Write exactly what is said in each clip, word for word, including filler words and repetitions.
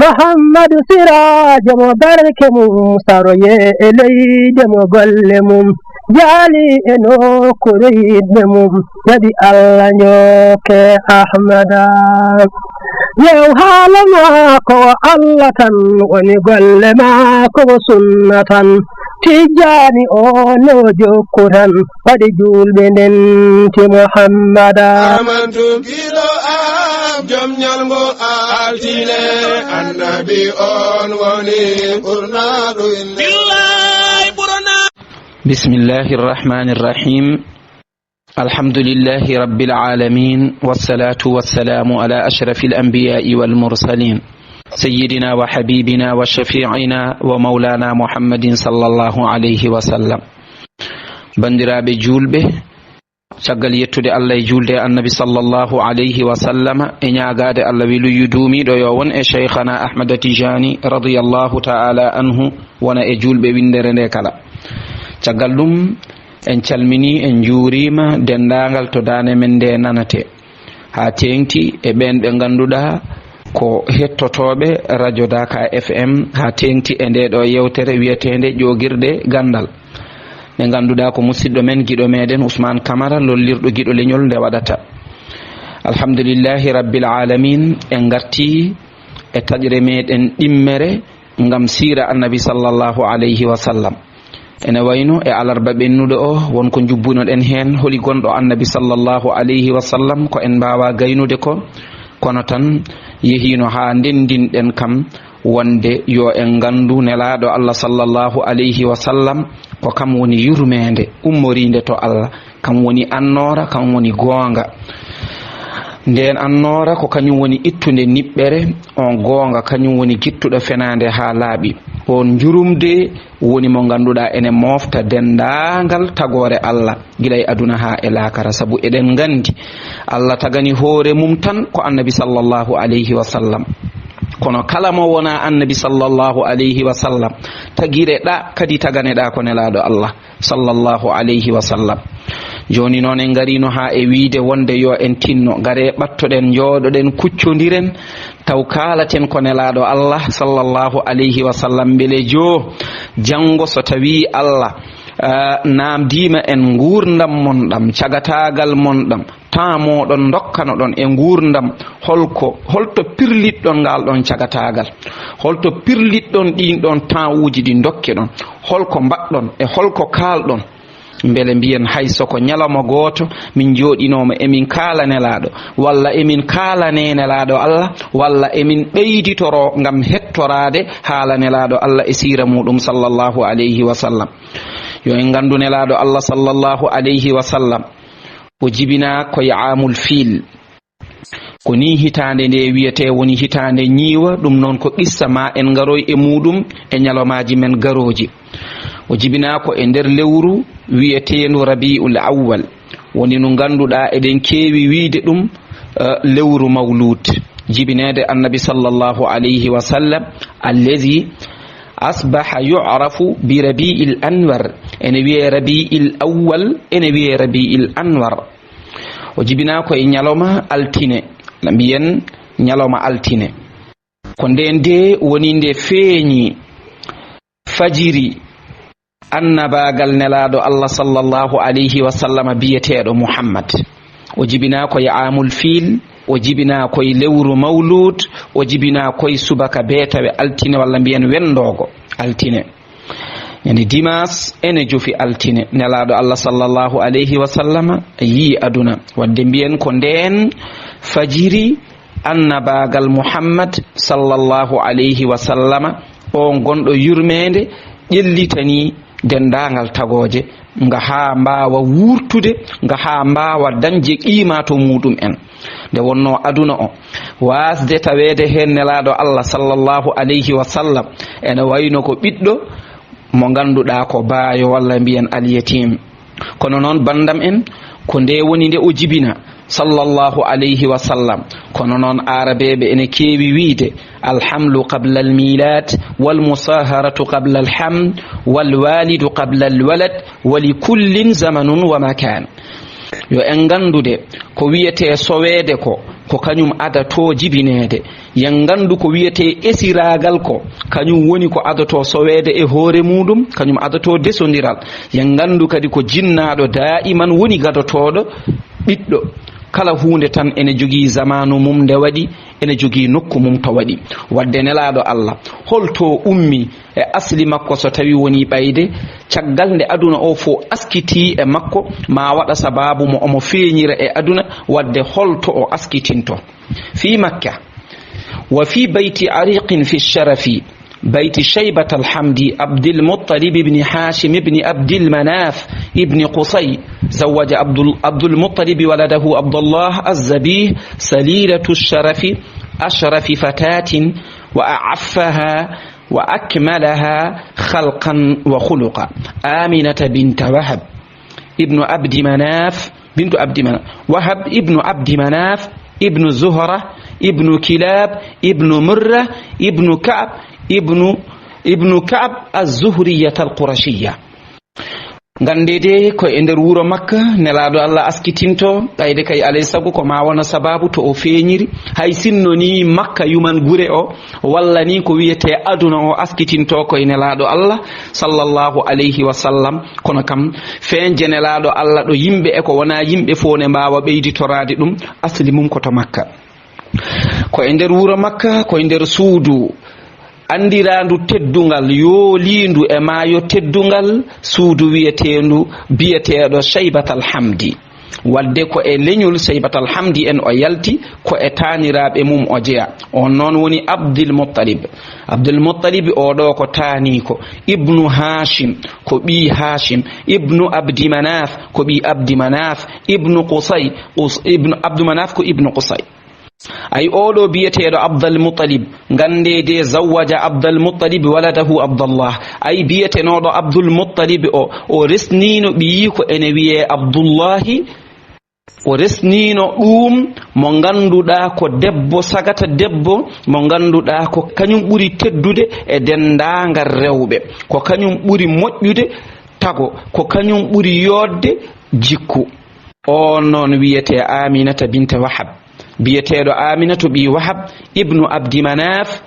Muhammadu Siraajo mo barke mum saroye e leyde mo golle mum jaali e nokkuure yiɗɓe mum, jaɓi Allah njokke Ahmada. Yew haala maako o Allah tan woni golle maako o sunna tan. Tijjaani o no jokku tan waɗi juulɓe ndenti Muhammada. Amantu giɗo am jom ñalngo altine annabi on woni ɓurnaɗo inde. Billahi ɓurna. بسم الله الرحمن الرحيم. الحمد لله رب العالمين، والصلاة والسلام على أشرف الأنبياء والمرسلين، سيدنا وحبيبنا وشفيعنا ومولانا محمد صلى الله عليه وسلم. Banndiraaɓe juulɓe, caggal yettude Allah e juulde e Annabi sallallahu alayhi wa sallama e ñaagaade Allah weluyu duumiiɗo yo won e Shaykhana Ahmada Tijani radiyallahu ta'ala anhu, wona e juulɓe winndere nde kala. Caggal ɗum, en calminii, en njuuriima denndaangal to daande men nde nanatee, haa teeŋti e ɓeen ɓe ngannduɗaa ko hettotooɓe Radio Daka F M, haa teeŋti e ndee ɗoo yeewtere wiyeteende Ƴoogirɗe Ganndal. Nde ngannduɗaa ko musidɗo men, giɗo meɗen Ousmane Camara, lollirɗo giɗo leñol nde waɗata. Alhamdulillahi Rabbil Alamin, en ngartii e taƴre meɗen ɗimmere ngam siira Annabi sallallahu alayhi wa sallam. Ene wayno e alarba ɓennuɗo o, won ko njubbunoɗen heen, holi gonɗo Annabi sallallahu alayhi wa sallam, ko en mbaawa gaynude ko, kono tan yehiino haa ndenndinɗen kam wonde yo en nganndu Nelaaɗo Allah sallallahu alayhi wa sallam, ko kam woni yurmeende ummoriinde to Allah, kam woni annoora, kam woni goonga. Ndeen annoora ko kañum woni ittude niɓɓere, on goonga kañum woni gittuɗo fenaande haa laaɓi. On njurumde woni mo ngannduɗaa ene moofta denndaangal tagoore Allah, gila e aduna haa e laakara, sabu eɗen nganndi Allah tagani hoore mum tan ko Annabi sallallahu alayhi wa sallam. Kono kala mo wonaa Annabi sallallahu alayhi wa sallam, tagire ɗaa kadi taganeɗaa ko Nelaaɗo Allah sallallahu alayhi wa sallam. Jooni noon en ngariino haa e wiyde wonde yo en tinno, ngaree ɓattoɗen, njooɗoɗen, kuccondiren, taw kaalaten ko Nelaaɗo Allah sallallahu alayhi wa sallam, mbele joo janngo so tawii Allah, ah, naamndiima en nguurndam mon ɗam, cagataagal mon ɗam, temps moɗon ndokkanoɗon e nguurndam, holko, holto pirlitɗon ngal ɗon cagataagal? Holto pirlitɗon ɗin ɗon temps uji ɗi ndokkeɗon? Holko mbaɗɗon e holko kaalɗon? Mbele mbiyen hay so ko ñalawma gooto min njooɗinooma emin kaala Nelaaɗo, walla emin kaalanee Nelaaɗo Allah, walla emin ɓeyditoro ngam hettoraade haala Nelaaɗo Allah e siira muɗum sallallahu alayhi wa sallam. Yo en nganndu Nelaaɗo Allah sallallahu alayhi wa sallam, o jibinaa ko e aamul fiil. Ko nii hitaande nde wiyetee woni hitaande ñiiwa, ɗum noon ko qissa ma en ngaroy e muɗum e ñalawmaaji men garooji. O jibinaa ko e nder lewru wiyeteendu Rabiul Awwal, woni ndu ngannduɗaa eɗen keewi wiyde ɗum, eh, lewru Mawluud, jibineede Annabi sallallahu alayhi wa sallam, allazi asbaha yu'rafu bi Rabiil Anwar, ene wiyee Rabiil Awwal, ene wiyee Rabiil Anwar. O jibinaa ko e ñalawma altine, na mbiyen ñalawma altine. Ko ndeen de woni nde feeñi fajiri annabaagal Nelaaɗo Allah sallallahu alayhi wa sallama biyeteeɗo Muhammad. O jibinaa ko e aamul fiil, o jibinaa ko e lewru Mawluud, o jibinaa ko e subaka beetawe altine, walla mbiyen wenndoogo altine. Ñande dimaas ene jofi altine, Nelaaɗo Allah sallallahu alayhi wa sallama yii aduna. Wadde mbiyen ko ndeen fajiri annabaagal Muhammad sallallahu alayhi wa sallama, on gonɗo yurmeende, ƴellitanii denndaangal tagooje, nga haa mbaawa wuurtude, nga haa mbaawa dañde qiima to muɗum en. Nde wonnoo aduna o, waasde taweede heen Nelaaɗo Allah sallallahu alayhi wa sallam, ene wayno ko ɓiɗɗo mo ngannduɗaa ko baayo, walla mbiyen alyetim. Kono noon, banndam en, ko nde woni nde o jibina, sallallahu alayhi wa sallam. Kono noon, aarabeeɓe ene keewi wiyde, "Alhamlu qabla almilaad, walmusaharatu qabla alhamd, walwalidu qabla alwalad, walikullin zamanun wa makaan." Yo en nganndude ko wiyetee soweede ko, ko kañum adato jibineede. Yen nganndu ko wiyetee esiraagal ko, kañum woni ko adato soweede e hoore muuɗum, kañum adato desondiral. Yen nganndu kadi ko jinnaaɗo daa'iman woni gadotooɗo ɓiɗɗo. Kala huunde tan ene jogii zamaanu mum nde waɗi, ene jogii nokku mum to waɗi. Wadde Nelaaɗo Allah, holto ummi e asli makko so tawi woni ɓayde, caggal nde aduna o fof askitii e makko, ma waɗa sabaabu mo omo feeñira e aduna, wadde holto o askitinto? في مكة، وفي بيت عريق في الشرف، بيت شيبة الحمد عبد المطلب بن هاشم بن عبد المناف بن قصي، زوج عبد ال-، عبد المطلب ولده عبد الله الذبيح سليلة الشرف أشرف فتاة وأعفها وأكملها خلقا وخلقا، آمنة بنت وهب ابن عبد مناف، بنت عبد مناف، وهب ابن عبد مناف، ابن زهرة، ابن كلاب، ابن مرة، ابن كعب، ابن، ابن كعب الزهرية القرشية. Nganndeede ko e nder wuro Makka Nelaaɗo Allah askitinto, ɓayde kay alay sago ko ma wona sabaabu to o feeñiri. Hay sinno ni Makka yuman gure o, walla ni ko wiyetee aduna o askitinto ko e Nelaaɗo Allah, sallallahu alayhi wa sallam, kono kam feeñde Nelaaɗo Allah ɗo yimɓe e ko wonaa yimɓe fof ne mbaawa ɓeyditoraade ɗum, asli mum ko to Makka. Ko e nder wuro Makka, ko e nder suudu anndiraandu teddungal, yooliindu e maayo teddungal, suudu wiyeteendu, biyeteeɗo Shaybatal Hamdi. Wadde ko e leñol Shaybatal Hamdi en o yalti, ko e taaniraaɓe mum o jeya. On noon woni Abdul Muttalib. Abdul Muttalib o ɗo ko taaniiko. Ibnu Hashim ko ɓii Hashim. Ibnu Abdi Manaf ko ɓii Abdi Manaf. Ibnu Qusay, Qus-, Ibnu Abdu Manaf ko Ibnu Qusay. Ay, oɗo biyeteeɗo Abdul Muttalib, nganndeede zawwaja Abdul Muttalib waladahu Abdallah. Ay, biyetenooɗo Abdul Muttalib o, o resniino ɓiyiiko ene wiyee Abdullahi. O resniino ɗum mo ngannduɗaa ko debbo, sagata debbo mo ngannduɗaa ko kañum ɓuri teddude e denndaangal rewɓe, ko kañum ɓuri moƴƴude tago, ko kañum ɓuri yooɗde jikku. On noon wiyetee Aminata binte Wahab. Biyeteeɗo Aminatu ɓii Wahab, ibnu Abdi Manaf,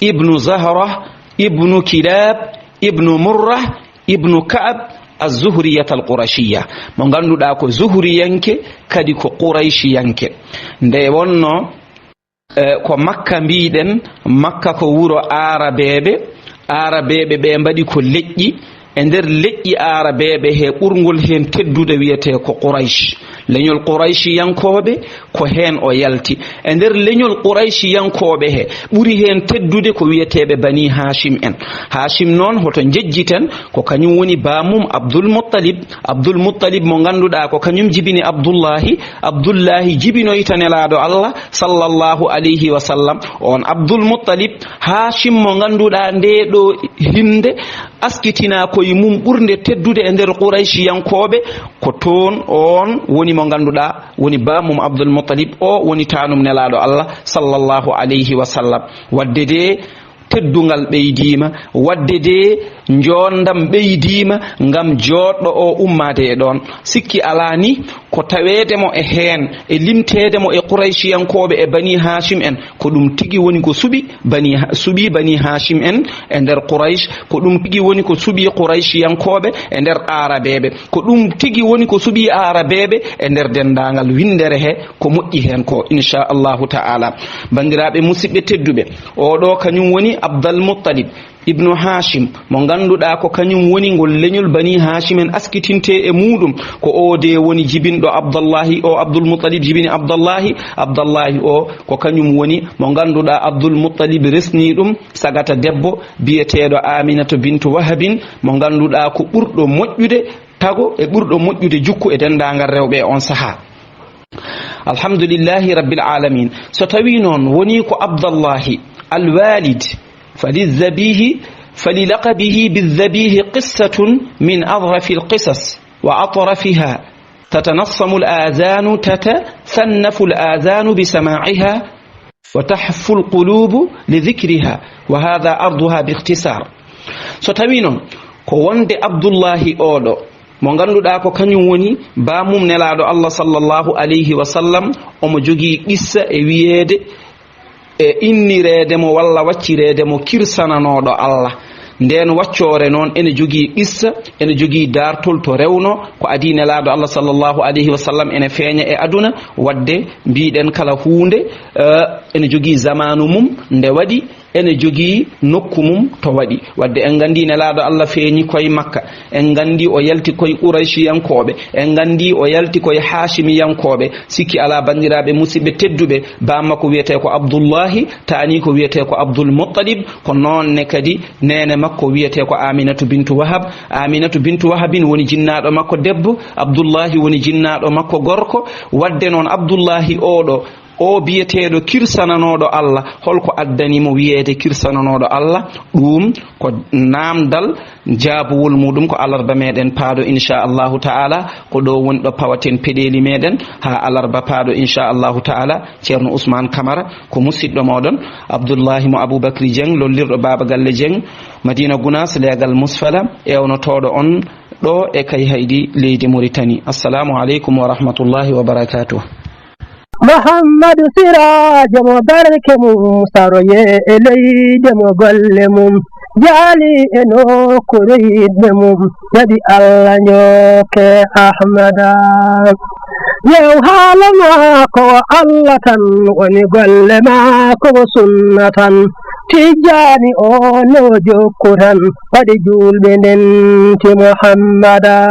ibnu Zahra, ibnu Kilab, ibnu Murra, ibnu Ka'ab, az-Zuhriyata al-Qurashiyya. Mo ngannduɗaa ko Zuhriyanke, kadi ko Qurayshiyanke. Nde wonno, eh, ko Makka mbiɗen, Makka ko wuro Aarabeeɓe. Aarabeeɓe ɓe mbaɗi ko leƴƴi. E nder leƴƴi Aarabeeɓe he ɓurngol heen teddude wiyetee ko Quraysh. Leñol Qurayshiyankooɓe ko heen o yalti. E nder leñol Qurayshiyankooɓe he ɓuri heen teddude ko wiyeteeɓe Bani Hashim en. Hashim noon hoto njejjiten ko kañum woni baamum Abdul Muttalib. Abdul Muttalib mo ngannduɗaa ko kañum jibini Abdullahi. Abdullahi jibinoyta Nelaaɗo Allah sallallahu alayhi wa sallam. On Abdul Muttalib, Hashim mo ngannduɗaa nde ɗo hinde askitina koye mum ɓurnde teddude e nder Qurayshiyankooɓe, ko toon on woni mo ngannduɗaa woni baamum Abdul Muttalib, o woni taanum Nelaaɗo Allah sallallahu alayhi wa sallam. Wadde de teddungal ɓeydiima, wadde de njoondam ɓeydiima ngam jooɗɗo o ummaade e ɗoon. Sikki alaa ni ko taweede mo e heen, e limteede mo e Qurayshiyankooɓe e Bani Hashim en, ko ɗum tigi woni ko suɓi Bani Ha-, suɓi Bani Hashim en e nder Quraysh, ko ɗum tigi woni ko suɓi Qurayshiyankooɓe e nder Aarabeeɓe, ko ɗum tigi woni ko suɓi Aarabeeɓe e nder denndaangal winndere he ko moƴƴi heen ko, inchallahu ta'ala. Banndiraaɓe musidɓe tedduɓe, oɗo kañum woni Abdal Muttalib ibnu Hashim, mo ngannduɗaa ko kañum woni ngol leñol Bani Hashim en askitinte e muuɗum. Ko o de woni jibinɗo Abdallahi, o Abdul Muttalib jibini Abdallahi. Abdallahi o ko kañum woni mo ngannduɗaa Abdul Muttalib resni ɗum sagata debbo biyeteeɗo Aminata bintu Wahabin, mo ngannduɗaa ko ɓurɗo moƴƴude tago e ɓurɗo moƴƴude jukku e denndaangal rewɓe e on sahaa. Alhamdulillahi Rabbil Alamin. So tawi noon woni ko Abdallahi Alwalid, falizabihi, falilaqabihi bizabihi qissatun min azrafil qisas wa atrafiha. Tatanassamu al-adhanu, tatathannafu al-adhanu bi sama'iha, wa tahfu al-qulubu li dhikriha, wa hadha arduha bi ikhtisar. So tawi noon ko wonde Abdullahi oɗo Mo ngannduɗaa ko kañum woni baamum Nelaaɗo Allah sallallahu alayhi wa sallam, omo jogii qissa e wiyeede, e innireede mo walla waccireede mo kirsananooɗo Allah. Ndeen waccoore noon ene jogii qissa, ene jogii daartol to rewno, ko adii Nelaaɗo Allah sallallahu alayhi wa sallam ene feeña e aduna, wadde mbiɗen kala huunde, eh, ene jogii zamaanu mum nde waɗi, ene jogii nokku mum to waɗi. Wadde en nganndi Nelaaɗo Allah feeñi koye Makka, en nganndi o yalti koye Qurayciyankooɓe, en nganndi o yalti koye Haashimiyankooɓe. Sikki alaa, banndiraaɓe musidɓe tedduɓe, baam makko wiyetee ko Abdullahi, taani ko wiyetee ko Abdul Muttalib, ko noon ne kadi neene makko wiyetee ko Aminatu bintu Wahab. Aminatu bintu Wahabin woni jinnaaɗo makko debbo, Abdullahi woni jinnaaɗo makko gorko. Wadde noon Abdullahi oɗo, o biyeteeɗo kirsananooɗo Allah, holko addani mo wiyeede kirsananooɗo Allah? Ɗum ko naamndal, jaabuwol muɗum ko alarba meɗen paaɗo, inchallahu taala. Ko ɗo woni ɗo pawaten peɗeeli meɗen haa alarba paaɗo, inchallahu taala. Ceerno Ousmane Camara ko musiɗɗo moɗon, Abdullahi mo Aboubacry Dieng, lollirɗo Baaba Galle Dieng, Madina Gounass, leegal Musfala, ewnotooɗo on ɗo e Kayhayɗi, leydi Mauritanie. Assalamu aleykum wa rahmatullahi wa barakatuh. Muhammadu Siraajo mo barke mum saroye e leyde mo golle mum jaali e nokkuure yiɗɓe mum, waɗi Allah njokke Ahmada. Yew haala maako o Allah tan woni golle maako o sunna tan. Tijjaani o no jokku tan waɗi juulɓe ndenti Muhammada.